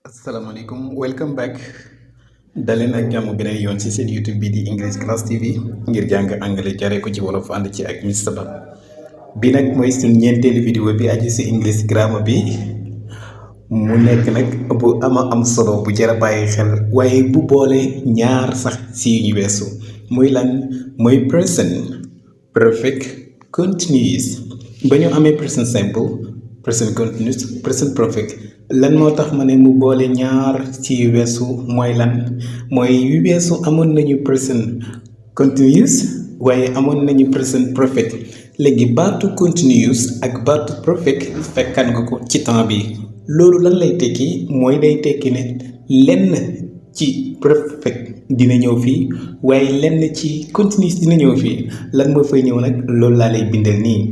asalaamaaleykum welcome back daleen ak jàmm beneen yoon ci seen YouTube bi di English Class TV ngir jàng anglais jaree ko ci wolof ànd ci ak Mr. Ba bi nag mooy suñ ñeenteelu vidéo bi aju ci English grammar bi mu nekk nag bu am solo bu jar a bàyyi xel waaye bu boole ñaar sax ci yu ñu weesu muy lan mooy present perfect continuous ba ñu amee present simple present continuous present perfect lan moo tax ma ne mu boole ñaar ci yu weesu mooy lan mooy yu weesu amoon nañu present continuous waaye amoon nañu present perfect léegi baatu continuous ak baatu perfect fekkan nga ko ci temps bi loolu lan lay tekki mooy day tekki ne lenn ci perfect dina ñëw fii waaye lenn ci continuous dina ñëw fii lan moo fay ñëw nag loolu laa lay bindal nii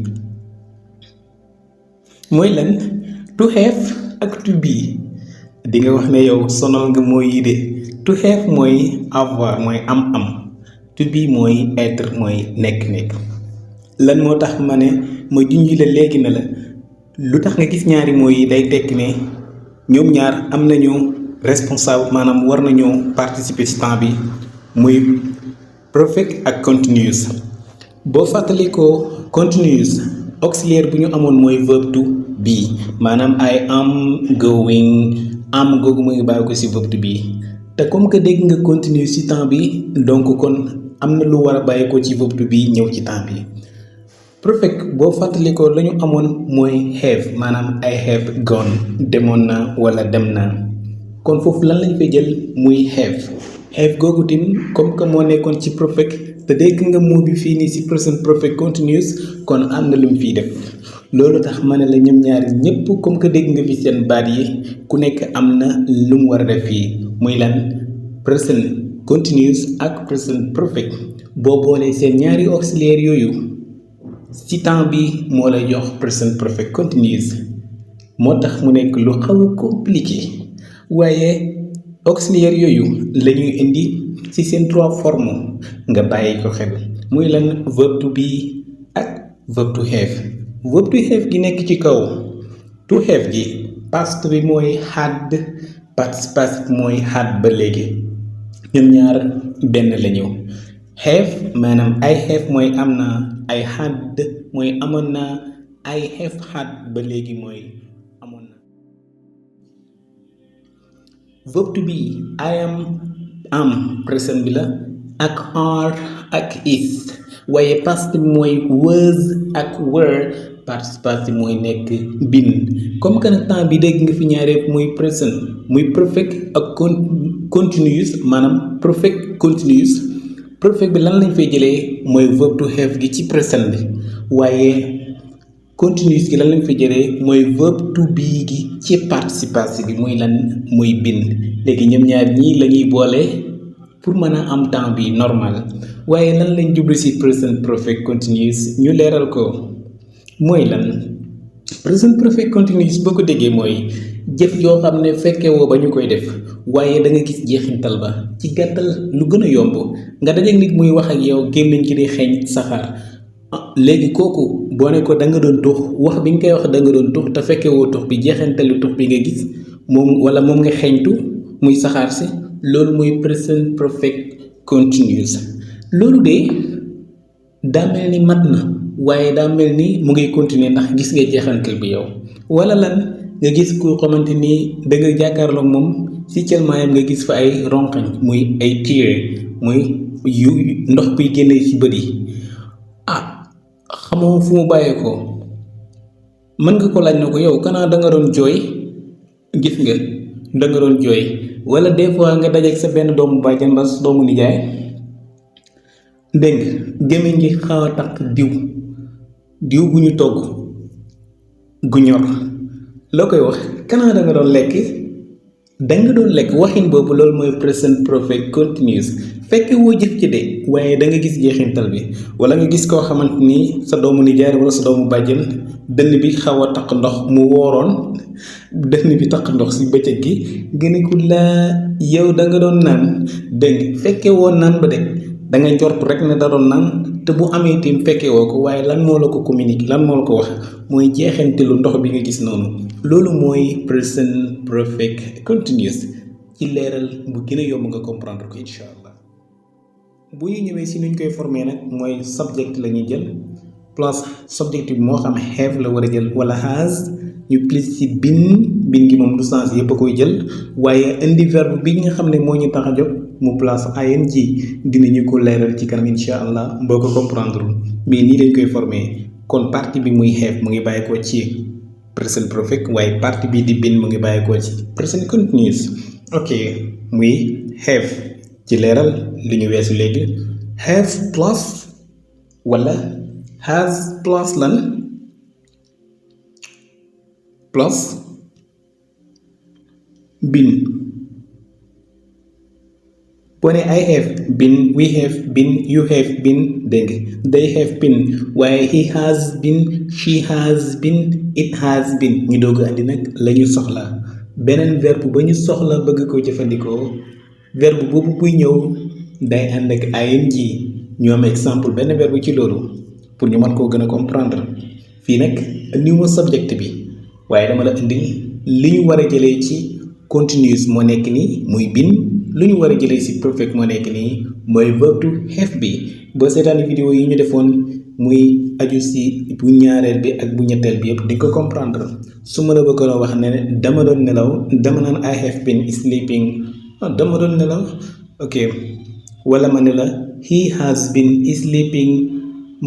mooy lan to have ak to be di nga wax ne yow sonal nga mooy yi de to have mooy avoir mooy am to be mooy être mooy nekk lan moo tax ma ne ma junj la léegi ne la lu tax nga gis ñaari mooy yi day tekki ne ñoom ñaar am nañu responsable maanaam war nañoo participer ci temps bi muy perfect ak continuous boo fàttali ko continuous auxiliaire bu ñu amoon mooy verb to be maanaam I am going am googu mu ngi bàyyi ko ci verb to be te comme que dégg nga continuous ci temps bi donc kon am na lu war a bàyyi ko ci verb to be ñëw ci temps bi perfect boo fàttali ko la ñu amoon mooy have maanaam I have gone demoon na wala dem na kon foofu lan lañ fay jël muy have googu tim comme que moo nekkoon ci perfect te dégg nga mot bi fii nii ci present perfect continuous kon am na lu mu fiy def loolu tax ma ne la ñoom ñaari ñëpp comme que dégg nga fi seen baat yi ku nekk am na lu mu war a def fii muy lan present continuous ak present perfect boo boolee seen ñaari auxiliaire yooyu ci temps bi moo lay jox present perfect continuous moo tax mu nekk lu xaw a compliqué waaye auxiliaire yooyu la ñuy indi ci seen trois formes nga bàyyi ko xel muy lan verb to be ak verb to have verb to have gi nekk ci kaw to have gi past bi mooy had participe passif mooy had ba léegi ñoom ñaar benn la ñëw have maanaam I have mooy am na I had mooy amoon na I have had ba léegi mooy amoon na verb to be I am present bi la ak are ak is waaye past bi mooy was ak were participe passif mooy nekk been comme que nag temps bi dégg nga fi ñaar yëpp muy present muy perfect ak continuous maanaam perfect continuous perfect bi lan lañ fay jëlee mooy verb to have gi ci present bi waaye continuous gi lan lañ fay jëlee mooy verb to be gi ci participe passif bi muy lan muy been léegi ñoom ñaar ñii la ñuy boole pour mën a am temps bi normal waaye lan lañ jublu ci present perfect continuous ñu leeral ko mooy lan present perfect continuous boo ko déggee mooy jëf yoo xam ne fekkee woo ba ñu koy def waaye da nga gis jeexintal ba ci gàttal lu gën a yomb nga dajeek nit muy wax ak yow gémmiñ ci di xeeñ saxaar léegi kooku boo ne ko da nga doon tux wax bi nga koy wax da nga doon tux te fekkee woo tux bi jeexintalu tux bi nga gis moom wala moom nga xeeñtu muy saxaar si loolu muy present perfect continuous loolu de daa mel ni mat na waaye daa mel ni mu ngi continuer ndax gis nga jeexantal bi yow wala lan nga gis ku xamante ni da nga jàkkaarloog moom ci cëlmaayam nga gis fa ay ronqañ muy ay tear muy yu ndox buy génne ci bët yi xamoo fu mu bàyyeekoo mën nga ko laaj na ko yow kanaa da nga doon jooy gis nga da nga doon jooy wala des fois nga dajeek sa benn doomu bàjjan ba doomu nijaay dégg nga gémmiñ gi xaw a takk diw bu ñu togg gu ñor loo koy wax kanaa da nga doon lekk waxin boobu loolu mooy present perfect continuous fekke woo jëf ci de waaye da nga gis jeexintal bi wala nga gis koo xamante ni sa doomu nijaay wala sa doomu bàjjen dënn bi xaw a taq ndox mu wooroon dënn bi taq ndox ci bëccëg gi gën a ko laa yow da nga doon naan dégg fekke woo naan ba de da nga jort rek ne da doon naan te bu amee tim fekkee woo ko waaye lan moo la ko communiquer lan moo la ko wax mooy jeexantalu ndox bi nga gis noonu loolu mooy present perfect continuous ci leeral bu gën a yomb nga comprendre ko incha allah. bu ñu ñëwee si nuñ koy former nag mooy subject la ñuy jël plus subject bi moo xam have la war a jël wala has ñu plus ci bin gi moom du sens yëpp a koy jël waaye indi verbe bi nga xam ne moo ñu tax a jóg mu place ing dinañu ko leeral ci kanam incha allah boo ko comprendre mais nii lañ koy former kon partie bi muy have mu ngi bàyyi ko ci present perfect waaye partie bi di bin mu ngi bàyyi ko ci present continuous. ok muy have ci leeral li ñu weesu léegi have plus wala has plus lan plus been boo ne I have been we have been you have been dégg they have been waaye he has been she has been it has been ñu doog a andi nag la ñu soxla beneen verbe ba ñu soxla bëgg ko jëfandikoo verbe boobu buy ñëw day ànd ak ing ñu am exemple benn verbe ci loolu pour ñu mën koo gën a comprendre fii nag indi ma subject bi waaye dama la indi li ñu war a jëlee ci continuous moo nekk nii muy been lu ñu war a jëlee ci perfect moo nekk nii mooy verbe to have bi boo seetaani vidéo yi ñu defoon muy aju ci bu ñaareel bi ak bu ñetteel bi yëpp di ko comprendre su ma la bëggoon wax ne dama doon nelaw dama naan I have been sleeping dama doon nelaw ok wala ma ne la he has been sleeping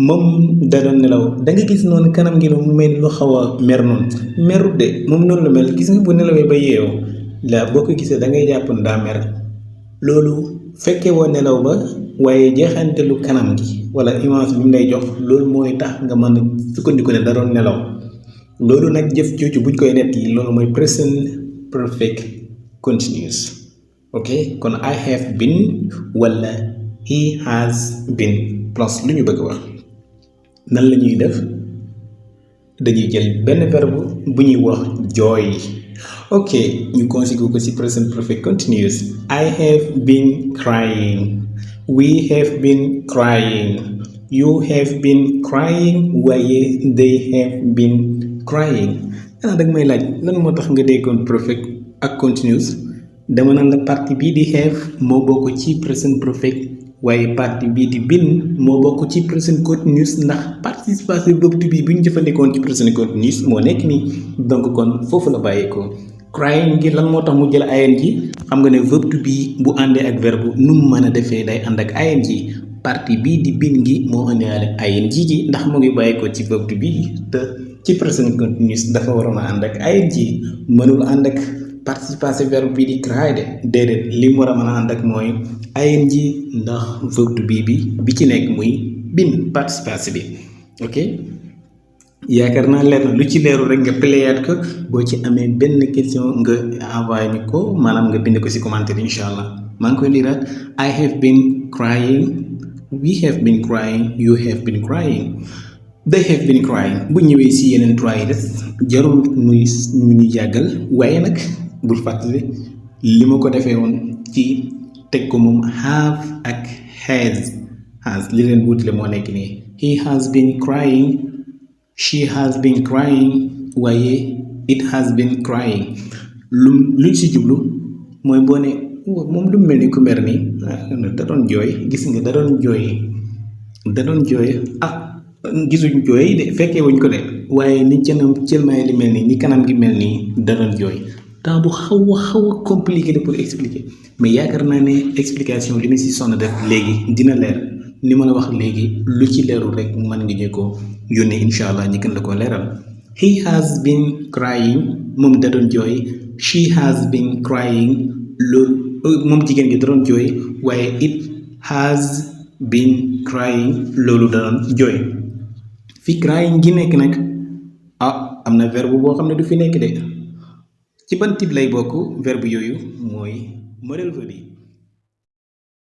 moom da doon nelaw da nga gis noonu kanam gi mu mel lu xaw a mer noonu merut de moom noonu la mel gis nga bu nelawee ba yeewu la boo ko gisee da ngay jàpp daa mer loolu fekkee woo nelaw ba waaye jeexantelu kanam gi wala image bi mu lay jox loolu mooy tax nga mën a sukkandiku ne da doon nelaw loolu nag jëf jooju buñ koy nett yi loolu mooy present perfect continuous. ok kon I have been wala he has been plus lu ñu bëgg wax nan la ñuy def dañuy jël benn verbe bu ñuy wax jooy ok ñu conjugué ko ci present perfect continuous I have been crying we have been crying you have been crying waaye they have been crying dag may laaj lan moo tax nga déggoon perfect ak continuous dama naan la partie bii di have moo bokk ci present perfect waaye partie bii di been moo bokk ci present continuous ndax participation verbe to be bi ñu jëfandikoon ci present continuous moo nekk nii donc kon foofu la bàyyeekoo crying gi lan moo tax mu jël ing xam nga ne verbe to be bu àndee ak verbe nu mu mën a defee day ànd ak ing partie bii di been gi moo àndaale ing ji ndax mu ngi bàyyeekoo ci verbe to be te ci present continuous dafa waroon a ànd ak ing mënul ànd ak participation verbe bi di cry de déedéet li mu war a mën a ànd ak mooy ing ndax verbe to be bi ci nekk muy been participation bi ok yaakaar naa leer na lu ci leeru rek nga playaat ko boo ci amee benn question nga envoyé ñu ko maanaam nga bind ko ci commentaire incha allah maa ngi koy liiraat I have been crying we have been crying you have been crying they have been crying bu ñëwee ci yeneen trois yi des jarul muy ñu yàggal waaye nag bul fàttali li ma ko defee woon ci teg ko moom have ak has li leen wutale moo nekk nii he has been crying she has been crying waaye it has been crying luñ ci jublu mooy boo ne moom lu mel ni ku mer nii da doon jooy gis nga da doon jooy gisuñ jooy de fekkee wuñ ko de waaye ni cëlmaay li mel nii ni kanam gi mel nii da doon jooy temps bu xaw a compliqué la pour expliquer mais yaakaar naa ne explication li ñu si sonn def léegi dina leer ni ma la wax léegi lu ci leerul rek mën nga ñu ko yónnee incha allah ñi gën la ko leeral he has been crying moom da doon jooy she has been crying loolu moom jigéen gi da doon jooy waaye it has been crying loolu da doon jooy fi crying gi nekk nag am na verbe boo xam ne du fi nekk de ci ban type lay bokk verbe yooyu mooy modèle verbe yi